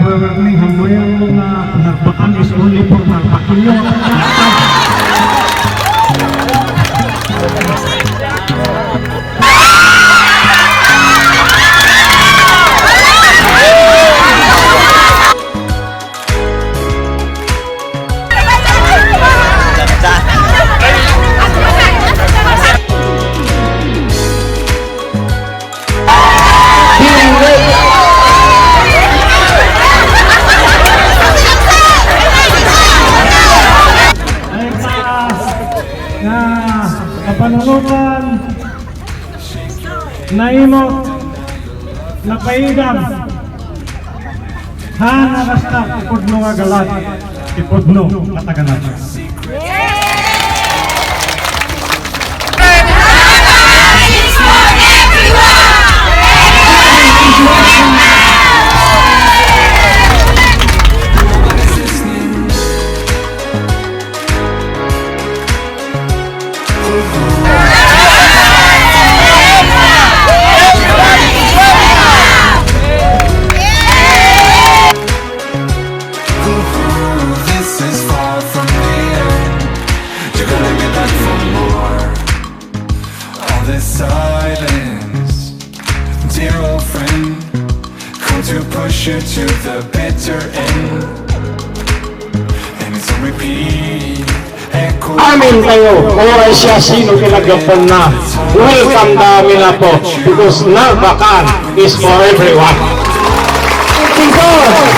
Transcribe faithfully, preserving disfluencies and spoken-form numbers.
Warning, hamuyang mo nga narbakan is only for narbakinyo. Ay, pa, na kapanunutan, naimot, napaidam. Haan a kasta ti pudno nga galad, ti pudno nga taga-Naga. This is far from the end. You're gonna be back for more. All this silence, dear old friend, come to push you to the bitter end. And it's on repeat. Amin tayo, oras siya, sino kinagapan na? Welcome, dami na po, because Narbacan is for everyone. Tingko!